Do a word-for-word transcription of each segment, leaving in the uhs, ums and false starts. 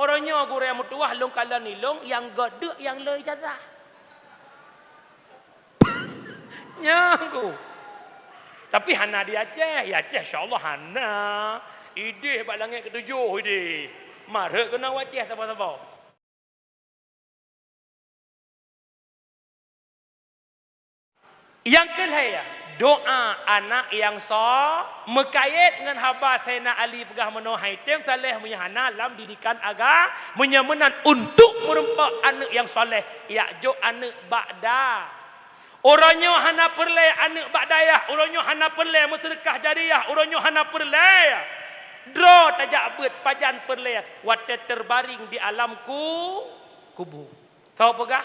Uroe nyoe gurée meutuwah lôn kalon ilong nyang göt deuk nyang le ijazah. Nyan ku. Tapi hana di Aceh, di Aceh insya Allah hana. Idéh bak langét keutujôh idéh. Marheuet keunoe u Aceh saboh-saboh. Nyang keu lhée, doa anak nyang so-, meukayét ngon haba Saidina Ali peugah meunoe, hai tem saleh meunyoe hana lam didikan aga-, meunyoe meunan untuk meureumpok aneuëk nyang saleh, jak jok aneuëk bak da-, uroe nyoe hana peureulée aneuëk bak dayah, uroe nyoe hana peureulée meuseudeukah jariah, uroe nyoe hana peureulée. Droe tajak beuet pajan peureulée watée teubaring di alam ku-, kubu. Soe peugah?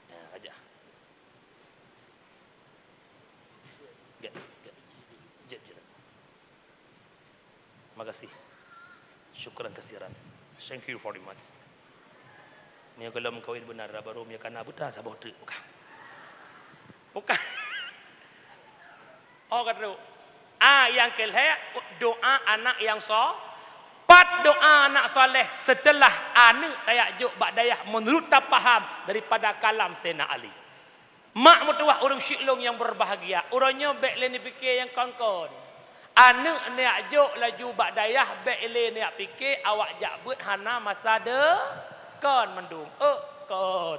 Ya, aja. Get, get. Jep, jep. Makasih. Syukran kasiran. Thank you very much. Meunyoe gohlom kawin beuna, baru meunyoe kana buta saboh treuk. Bukan. Bukan. Oh, ka treuk. A, nyang keu lhée, doa anak nyang so-, pat doa anak saleh seuteulah aneuëk tajak jok bak dayah meunurot tapaham daripada kalam Saidina Ali. Mak meutuwah ureuëng syik lôn nyang beubahgia, uroe nyoe bék lé neupike nyang kon-kon. Aneuëk neujak jok laju bak dayah, bék lé neujak pike awak jak beuet hana masa de-, kon mandum. Euk kon.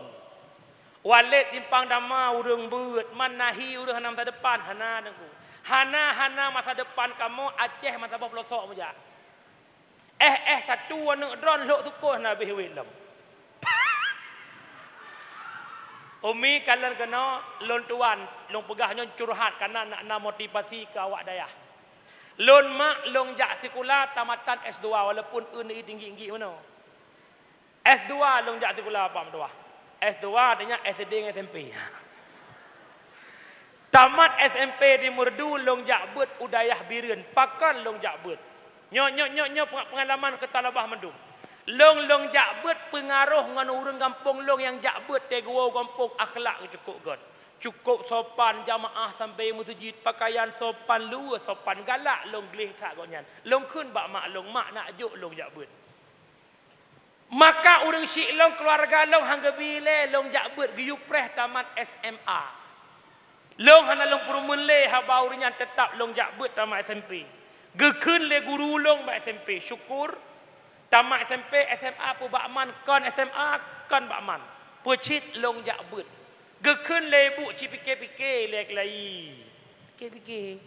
Walet simpang dama ureuëng beuet, man nahi ureuëng hana masa depan, hana Teungku. Hana, hana masa depan kamoe Aceh masa boh peulosok meujak. Éh, éh, satu aneuëk droen lhok sukon na bih wit lom. Umi kalon keunoe, lôn tuan, lôn peugah nyoe curhat kana nak na motivasi keu awak dayah. Lôn mak lôn jak sikula tamatan S dua walaupun eun i tinggi-tinggi meunoe. S dua lôn jak sikula Pak Meutuah. S dua artinya S D ngon S M P. Tamat S M P di Meureudu lôn jak beuet u dayah Bireuen, pakon lôn jak beuet. Nyoe, nyoe, nyoe, nyoe penga-, pengalaman keu talabah mandum. Lôn, lôn jak beuet peungaroh ngon ureuëng gampông lôn nyang jak beuet teugeuwoe gampông akhlak geuh cukôp göt. Cukôp sopan jamaah sampai meuseujid, pakaian sopan luweuh sopan galak lôn gleh that gobnyan. Lôn kheun bak mak lôn, "Mak, nak jok lôn jak beuet." Maka ureuëng syik lôn keuluwarga lôn han geubi lé lôn jak beuet geuyue preh tamat S M A. Lôn hana lôn peurumeuen lé haba ureuëng nyan teutab lôn jak beuet tamat S M P. Geukheun lé guru lôn bak S M P, syukur tamat S M P, S M A peue bak man kon S M A kon bak man. Peue cit lôn jak beuet. Geukheun lé ibu cit pike-pike lé keulayi. Pike-pike.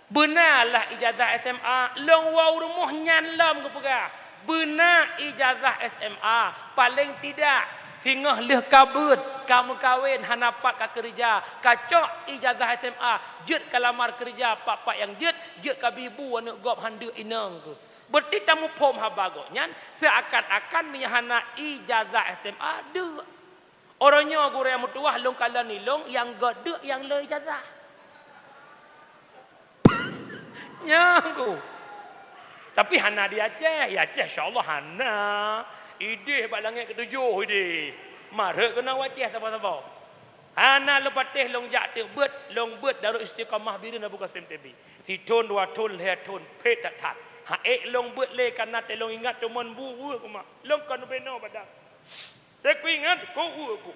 Beuna lah ijazah S M A, lôn woe u rumoh nyan lom geupeugah, beuna ijazah S M A, paleng tidak singoh lheueh ka beuet, ka meukawen, hana pat ka keureuja, ka cok ijazah S M A, jeuet ka lamar keureuja, pat-pat nyang jeuet, jeuet ka bi bu aneuëk gob han deuk inong keuh. Beureuti tamuphom haba gobnyan, seuakan-akan meunyoe hana ijazah S M A, deuk. Uroe nyoe gurée meutuwah lôn kalon ilong nyang göt deuk nyang le ijazah. Nyan ku. Tapi hana di Aceh. Di Aceh insya Allah hana. Idéh bak langét keutujôh idéh. Marheuet keunoe u Aceh saboh-saboh. Hana lôn patéh lôn jak teuk beuet, lôn beuet Darul Istiqamah Bireuen Abu Qasim T B. Sithon, dua thon, lhée thon, phét that-that. Ha ék lôn beuet lé kana teuh lôn ingat teumon bu weueh kumak. Lôn kon ubenoe badan. Teukuingat, ku ueh ku.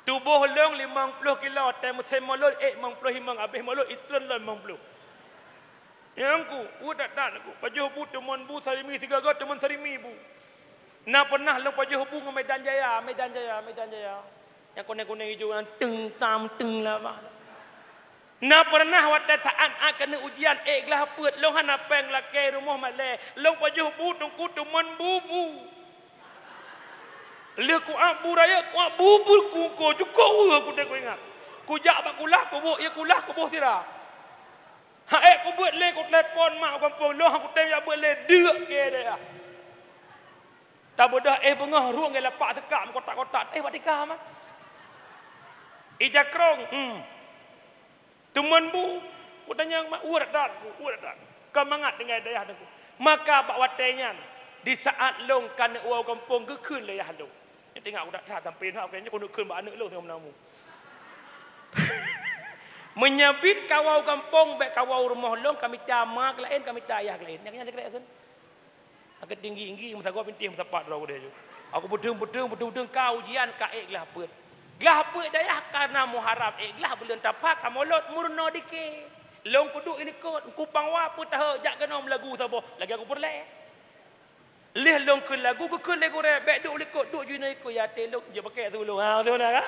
Tuboh lôn limong ploh kilo, watée musém mulod, ék limong ploh limong, abéh mulod, itreun lôn limong ploh. Nyang ku, ueh that-that ku, pajoh bu teumon bu sarimi sigoe-goe teumon sarimi bu. Na pernah lôn pajoh bu ngon Medan Jaya, Medan Jaya, Medan Jaya. Nyang kunéng-kunéng ijo nyan teueng tam teueng lama. Na pernah watée saát-saát keuneuk ujian ék glah peuet, lôn hana péng lakée rumoh malée, lôn pajoh bu teungku teumon bu-bu. Lheueh kuak bu rayeuk, kuak bu-bu ku ko, jukok ueh ku teuh kuingat. Kujak bak kulah, kuboh ié kulah, kuboh sira. Ha ék kubeuet lé, kutelepon mak gampông, lôn han kutem jak beuet lé, deuk keu dayah. Tabeudôh éh beungoh rueng geuh lapak seukak meukotak-kotak, éh bak tika mah. Ija krong, hmm. Teumon bu, kutanyong mak, ueh that-that, ueh that-that. Kon mangat tinggai dayah teungku. Maka bak watée nyan, Di saat lôn ka neuk woe gampông geukheun lé yah lôn. Nyoe teuingat udah that sampai na, nyoe keuneuk kheun bak aneuk lôn singoh meunamu. Meunyoe bit ka woe gampông, bèk ka woe rumoh lôn, ka mita ma keu laén, ka mita yah keu laén. Nyan, nyan, nyan, nyan. Akhé tinggi-tinggi meusagoe pinteh meusapat droe udeh ju. Aku peudeueng-peudeueng, peudeueng-peudeueng ka ujian ka ék glah peuet. Glah peuet dayah kareuna Muharram ék glah buleuen tapak ka molot meurunoe dike. Lôn kuduek ilikot, kupang wa peutahe jak keunoe meulagu saboh lagèe aku peureulèe. Lheueh lôn kheun lagu geukheun lé gurèe, bèk duek likot, duek ju inoe ikot ya até lôn, jeuet pakèk su lôn. Ha, beutôi na kan?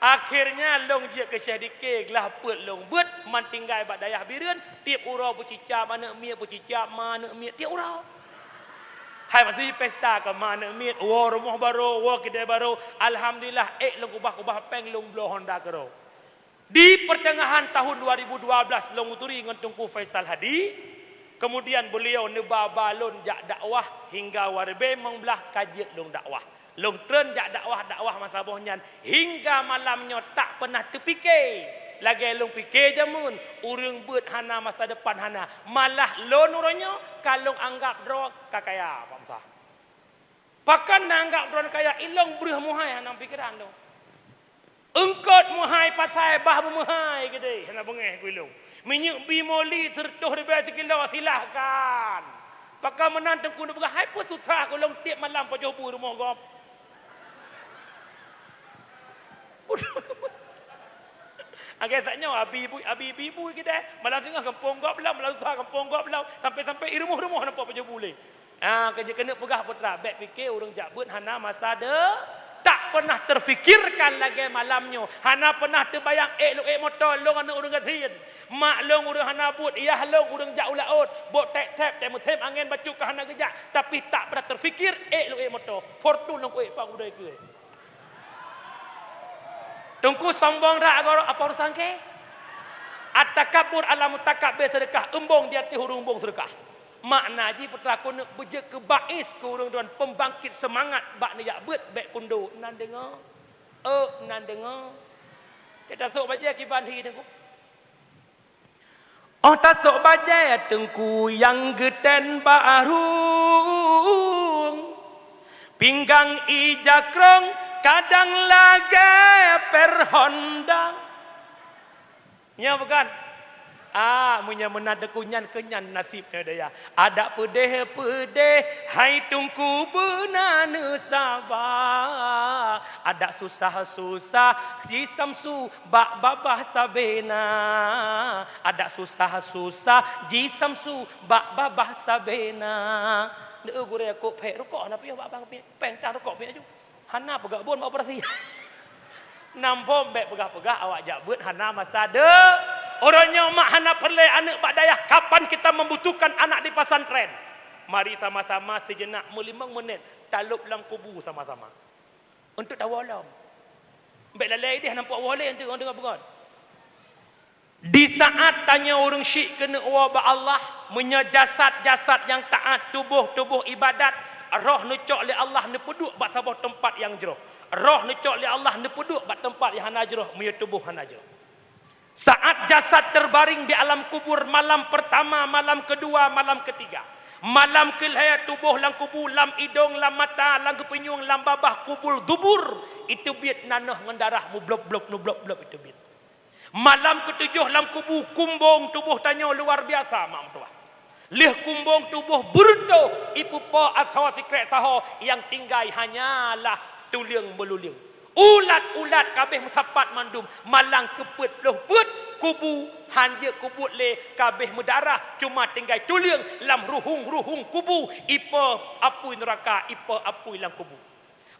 Akhirnya lôn jeuet keu Syeh Dike, glah peuet lôn beuet, man tinggai bak dayah Bireuen, tiep uroe peucicap aneuk miet, peucicap ma aneuk miet, tiep uroe. Hai maksud jih pesta keu ma aneuk miet, woe rumoh barô, woe keudè barô. Alhamdulillah, ék lôn keubah-keubah péng lôn bloe Honda keudroe. Di peuteungahan tahun dua ribu dua belas lôn uturi ngon Teungku Faisal Hadi, kemudian beuliau neuba-ba lôn jak dakwah hingga waribèe limong blah ka jeuet lôn dakwah. Lôn treun jak dakwah-dakwah masa boh nyan hingga malam nyoe tak peunah teupike lagèe lôn pike jameun, ureueng beuet hana masa depan hana, malah lôn uroe nyoe ka lôn anggab droe ka kaya, Pak Musa. Pakon na anggab droeneuh kaya, ilôn breueh meuhai hana pikeran lôn. Eungkot meuhai pasai bah beumeuhai keudeh hana beungèh keu ilôn. Minyeuk bimoli sireutôh ribèe sikilo silahkan. Pakon meunan Teungku neupeugah, hai peue susah keu lôn tiep malam pajoh bu rumoh gob. Agak sak nyoe abi bu, abi ibu-ibu keudeh, malam singoh gampông gob lom, malam susah gampông gob lom, sampai-sampai i rumoh-rumoh nampak pajoh bu lé. Ah, keu jeuet keuneuk peugah putra, bèk pike ureueng jak beuet hana masa de-, tak pernah terfikirkan lagèe malam nyoe. Hana pernah teubayang ék lôn ék moto lôn aneuk ureueng gasien. Mak lôn ureueng hana buet, yah lôn ureueng jak u laôt, bôk tép-tép, tém-tém angén bacut ka hana geujak, tapi tak pernah terfikir ék lôn ék moto. Fortuner lôn ék pak gudai keu. Teungku sombong dak goro apa urusan ke? At-takabbur 'ala mutakabbir, seudeukah eumbong di ateueh ureueng eumbong seudeukah. Makna jih putra keuneuk beujeuet keu baiz keu ureueng droen pembangkit seumangat bak neujak beuet bèk kundô nan deungoe. Ôk nan deungoe. Kita sok bajèe kiban hi Teungku. Óh tasok bajèe Teungku nyang geutén bak rueng, pinggang ija krong kadang lagèe per Honda. Nyoe bukan? Ah, meunyoe meunan Teungku nyan keu nyan naseb nyoe daya. Adak peudeh-peudeh, hai Teungku beuna neusaba. Adak susah-susah, si Samsu bak babah sabena. Adak susah-susah, ji Samsu bak babah sabena. Neu gurèe kok phèk rukok hana piôh bak abang piôh. Péng tang rukok piôh aju. Hana peugah bon bak operasi. Nam phom bèk peugah-peugah awak jak beuet hana masa de-, uroe nyoe mak hana peureulèe aneuk bak dayah. Kapan kita membutuhkan anak di pesantren? Mari sama-sama sejenak meulimong menit talop lam kubu sama-sama. Untuk tawoe lom. Bèk lalèe idéh nampak woe lé untuk deungoe peugah. Di saat tanyoe ureueng syik keuneuk woe bak Allah, meunyoe jasad-jasad nyang taat, tuboh-tuboh ibadat, roh neucok lé Allah neupeuduek bak saboh teumpat nyang jroh. Roh neucok lé Allah neupeuduek bak teumpat nyang hana jroh, meunyoe tuboh hana jroh. Saat jasad terbaring di alam kubur, malam pertama, malam kedua, malam ketiga. Malam keulhèe tuboh lam kubu, lam idong, lam mata, lam geupeunyueng, lam babah, kubul dubur, iteubiet nanoh ngon darah mublop-blop, mublop-blop iteubiet. Malam ketujoh lam kubu, kumbong tuboh tanyoe luar biasa, mak meutuah. Lheueh kumbong tuboh beureutoh, ipeupo asoe sikrek saho, nyang tinggai hanyalah tuleueng beululeung. Ulat-ulat kabeh meusapat mandum, malang keupeuet ploh peuet kubu, hanjeuet kubuet lé, kabeh meudarah, cuma tinggai tuleueng lam ruhung-ruhung kubu, ipo apui neuraka, ipo apui lam kubu.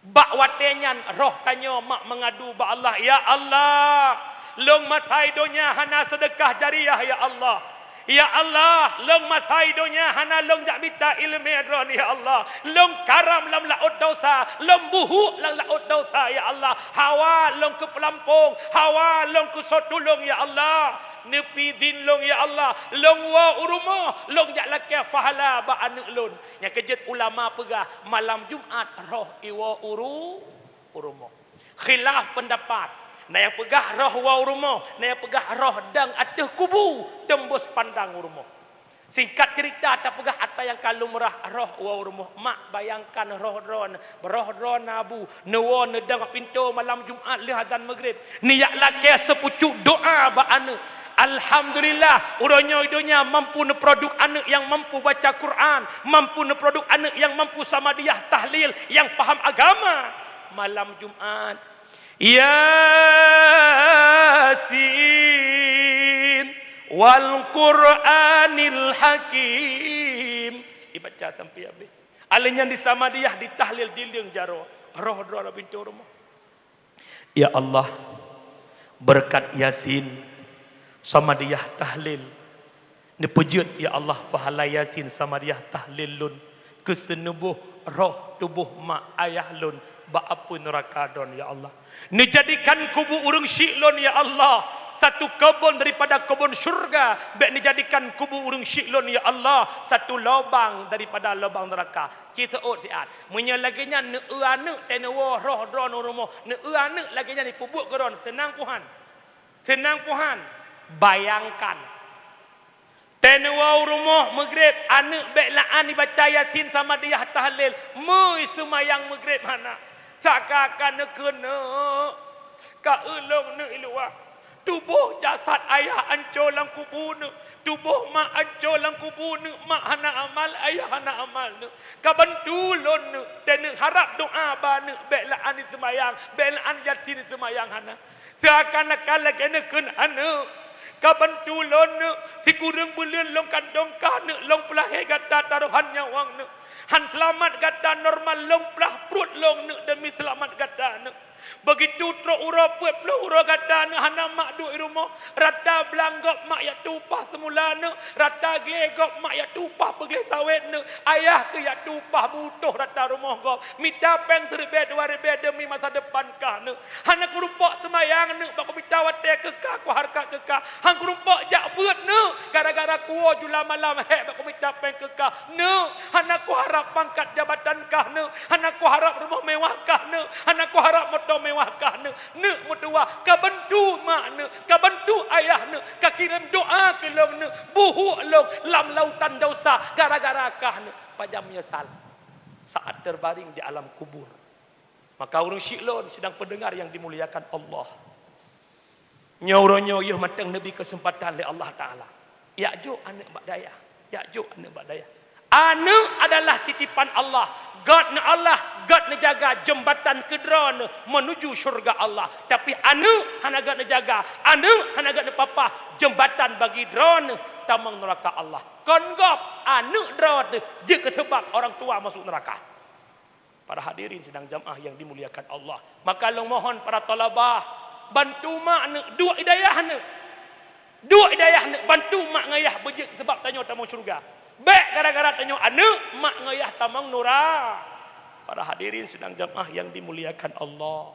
Bak watèe nyan roh tanyoe mak meungadu bak Allah, "Ya Allah, lôn masai donya hana seudeukah jariah, ya Allah. Ya Allah, lôn masai donya hana lôn jak mita ileumèe droen, ya Allah. Lôn karam lam laôt dosa, lôn buhuk lam laôt dosa, ya Allah. Hawa lôn keu peulampông, hawa lôn keu soe tulông, ya Allah. Neupi idhin lôn, ya Allah. Lôn woe u rumoh, lôn jak lakèe pahala bak aneuk lôn." Nyang keujeuet ulama peugah, malam Jumat roh iwoe u ru-, u rumoh. Khilaf peundapat. Na nyang peugah roh woe u rumoh, na nyang peugah roh dong ateueh kubu teumbus pandang u rumoh. Singkat cerita, tapeugah atra nyang ka lumrah, roh woe u rumoh. Mak, bayangkan roh droeneuh, roh droeneuh na bu, neuwoe neudong pintoe malam Jumat lheueh azan Maghrib. Neujak lakée seupucuk doa bak aneuëk. Alhamdulillah, uroe nyoe di donya mampu neuproduk aneuëk nyang mampu baca Quran, mampu neuproduk aneuëk nyang mampu samadiyah tahlil, nyang paham agama. Malam Jumat, Yasin wal Qur'anil Hakim. Ibaca sampai habis. Alèh nyan disamadiyah, ditahlil, dileueng jaroe. Roh droe lam pintoe rumoh. Ya Allah, beureukat Yasin, samadiyah, tahlil, neupeujeuet, ya Allah, pahala Yasin, samadiyah, tahlil lôn keu seuneuboh roh tuboh mak ayah lôn bak apui neuraka droen, ya Allah. Neujadikan kubu ureuëng syiek lôn, ya Allah, satu keubon daripada keubon syurga. Bék neujadikan kubu ureuëng syiek lôn, ya Allah, satu lobang daripada lobang neuraka. Ci seuôt siat. Meunyoe lagée nyan, neueu aneuëk teuh neuwoe roh droen u rumoh, neueu aneuëk lagée nyan jipeubuet keu droen, seunang peu han? Seunang peu han? Bayangkan, teuh neuwoe u rumoh Maghrib, aneuëk bék la'an jibaca Yasin, samadiyah, tahlil, meu jiseumayang Maghrib hana. Saka ka neukheun, neuk, ka eu lôn neuk i luwa. Tuboh jasad ayah anco lam kubu neuk, tuboh mak anco lam kubu neuk, mak hana amal, ayah hana amal neuk. Ka bantu lôn neuk, teuh neuk harab doa bak neuk, bék la'an jiseumayang, bék la'an Yasin jiseumayang hana. Seuakan-akan lagée neukheun aneuëk, ka bantu lôn neuk, sikureueng buleuen lôn kandong kah neuk, lôn peulahé gata tarohan nyawöng neuk. Han seulamat gata normal, lôn plah pruet lôn neuk deumi seulamat gata neuk. Beugitu trok uroe peuet ploh uroe gata neuk hana mak duek i rumoh, rata blang gob mak jak tueng upah seumula neuk, rata glé gob mak jak tueng upah peugleh sawét neuk, ayah keuh jak tueng upah beuutoh rata rumoh gob, mita péng siribée dua ribée deumi masa depan kah neuk. Hana kurumpok seumayang neuk bak kumita watée keu kah, kuhareukat keu kah. Han kurumpok jak beuet neuk gara-gara kuwoe jula malam hék bak kumita péng keu kah neuk. Hana kuharab pangkat jabatan kah neuk. Hana kuharab rumoh mewah kah neuk. Hana kuharab moto mewah kah neuk. Neuk meutuwah, ka bantu mak neuk, ka bantu ayah neuk, ka kirém doa keu lôn neuk, buhuk lôn lam lautan dosa gara-gara kah neuk. Pajan meunyeusal saat terbaring di alam kubur. Maka ureuëng syiek lôn sidang pendengar yang dimuliakan Allah, nyoe uroe nyoe yôh mantong neubri keuseumpatan lé Allah Taala. Jak jok aneuëk bak dayah, jak jok aneuëk bak dayah. Aneuëk adalah titipan Allah. Göt neu Allah, göt neujaga jeumbatan keu droeneuh meunuju syeuruga Allah. Tapi aneuëk hana göt neujaga, aneuëk hana göt neupapah, jeumbatan bagi droeneuh tamong neuraka Allah. Kon gob, aneuëk droeneuh jeuet keu seubab orang tua masuk neuraka. Para hadirin sidang jamaah yang dimuliakan Allah. Maka lôn mohon para thalabah, bantu mak neuk, duek i dayah neuk. Duek i dayah neuk, bantu mak ngon yah beujeuet seubab tanyoe tamong syeuruga. Bék gara-gara tanyoe aneuëk, mak ngon yah tamong nura-. Para hadirin sidang jamaah yang dimuliakan Allah.